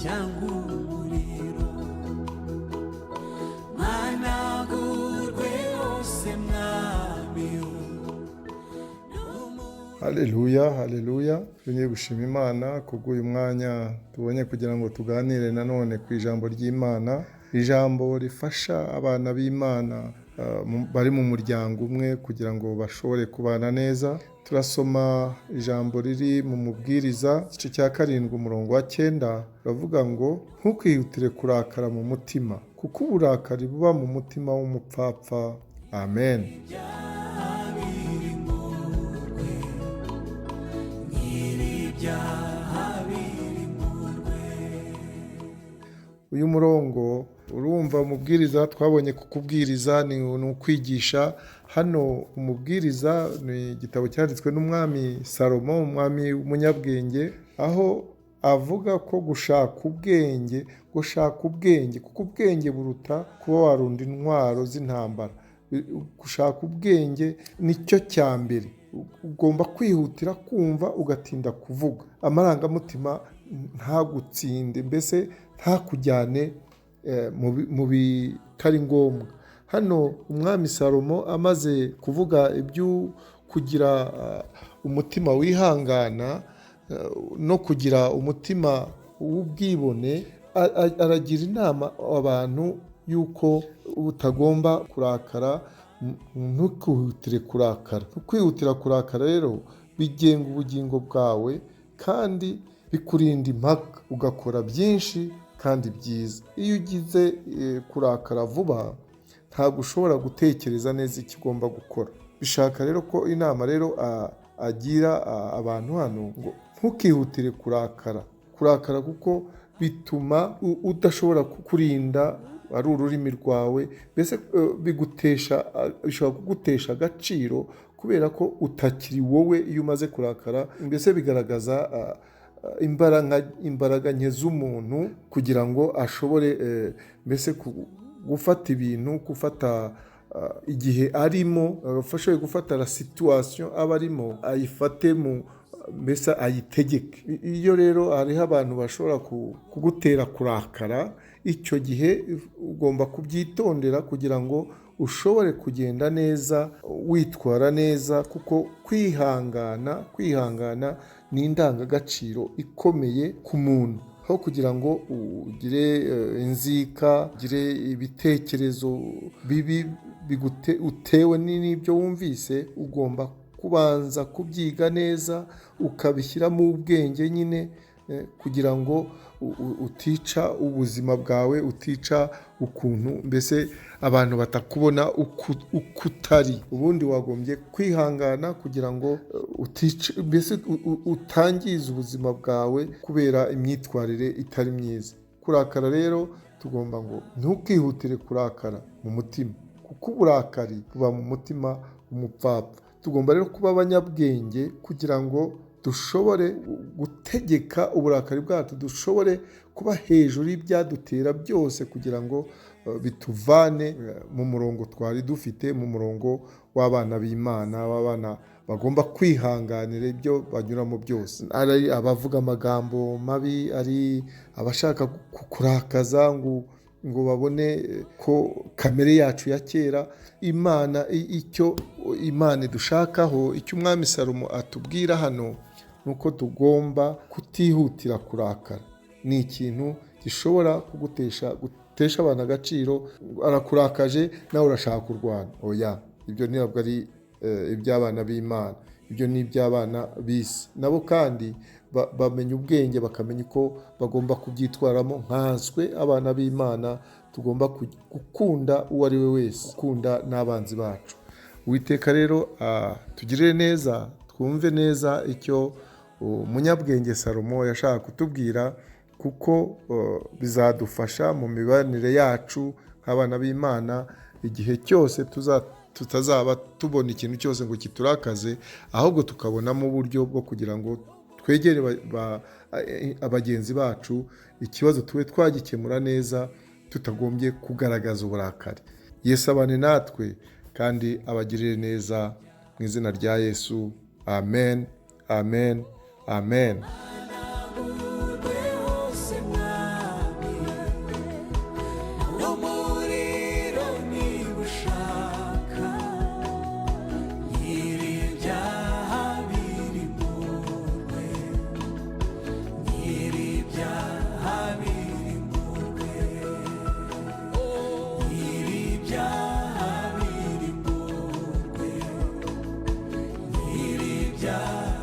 Cyangwa umuriro, mpanagurwe hose, Mwami. Haleluya, haleluya! Twongeye gushima Imana kubw'uyu mwanya tubonye kugira ngo tuganire nanone ku ijambo ry'Imana, ijambo rifasha abana b'Imana bari mu muryango umwe kugira ngo bashobore kubana neza. Turasoma ijambo riri mu Mubwiriza, igice cya 7, umurongo wa 9, uravuga ngo: "Ntukihutire kurakara mu mutima, kuko uburakari buba mu mutima w'umupfapfa." Amen. Biri murwe, nyir'ibyaha biri murwe. Uyu murongo, urumva, Umubwiriza twabonye kukubwiriza ni ukwigisha. Hano Umubwiriza ni igitabo cyanditswe n'umwami Salomo, umwami w'umunyabwenge, aho avuga ko gushaka ubwenge, gushaka ubwenge, kuko ubwenge buruta kuba warunda intwaro z'intambara. Gushaka ubwenge nicyo cya mbere. Ugomba kwihutira kumva, ugatinda kuvuga, amarangamutima ntagutsinde, mbese ntakujyane mu bitari ngombwa. Hano umwami Salomo amaze kuvuga ibyo kugira umutima wihangana no kugira umutima w'ubwibone, aragira inama abantu yuko utagomba kurakara, ntukihutire kurakara. Kwihutira kurakara rero bigenga ubugingo bwawe kandi bikurinda impaka, ugakora byinshi kandi byiza. Iyo ugize kurakara vuba, ntabwo ushobora gutekereza neza icyo ugomba gukora. Bishaka rero ko inama rero agira abantu hano ngo ntukihutire kurakara, kurakara kuko bituma udashobora kukurinda ari ururimi rwawe, mbese bigutesha, bishobora kugutesha agaciro kubera ko utakiri wowe iyo umaze kurakara. Mbese bigaragaza imbaraga nke z'umuntu kugira ngo ashobore mbese gufata ibintu, gufata igihe arimo, ashoboye gufata la situation aba arimo, ayifate mu mbese ayitegeke. Iyo rero hariho abantu bashobora kugutera kurakara, icyo gihe ugomba kubyitondera kugira ngo ushobore kugenda neza, witwara neza, kuko kwihangana ni indangagaciro ikomeye ku muntu. Aho kugira ngo ugire inzika, ugire ibitekerezo bibi utewe n'ibyo wumvise, ugomba kubanza kubyiga neza, ukabishyiramo ubwenge nyine, kugira ngo utica ubuzima bwawe, utica ukuntu mbese abantu batakubona uko utari. Ubundi wagombye kwihangana kugira ngo utica, mbese utangiza ubuzima bwawe kubera imyitwarire itari myiza. Kurakara rero, tugomba ngo ntukihutire kurakara mu mutima, kuko uburakari buba mu mutima w'umupfapfa. Tugomba rero kuba abanyabwenge kugira ngo dushobore gutegeka uburakari bwacu, dushobore kuba hejuru y'ibyadutera byose kugira ngo bituvane mu murongo twari dufite, mu murongo w'abana b'Imana, w'abana bagomba kwihanganira ibyo banyuramo byose, ari abavuga amagambo mabi, ari abashaka kukurakaza ngo babone ko kamere yacu ya kera. Imana, icyo Imana idushakaho, icyo umwami Salomo atubwira hano, ni uko tugomba kutihutira kurakara. Ni ikintu gishobora kugutesha, gutesha abantu agaciro. Arakurakaje, nawe urashaka kurwana. Oya, ibyo ntabwo ari iby'abana b'Imana, ibyo ni iby'abana b'isi. Nabo kandi bamenya ubwenge, bakamenya uko bagomba kubyitwaramo. Nkanswe abana b'Imana, tugomba gukunda uwo ari we wese, gukunda n'abanzi bacu. Uwiteka rero tugirire neza, twumve neza icyo umunyabwenge Salomo yashaka kutubwira, kuko bizadufasha mu mibanire yacu nk'abana b'Imana igihe cyose tutazaba tubona ikintu cyose ngo kiturakaze, ahubwo tukabonamo uburyo bwo kugira ngo twegere bagenzi bacu, ikibazo tube twagikemura neza tutagombye kugaragaza uburakari. Yesu abane natwe kandi abagirire neza mu izina rya Yesu. Amen, amen, amen. Hanagurwe hose, Mwami. Ibyaha.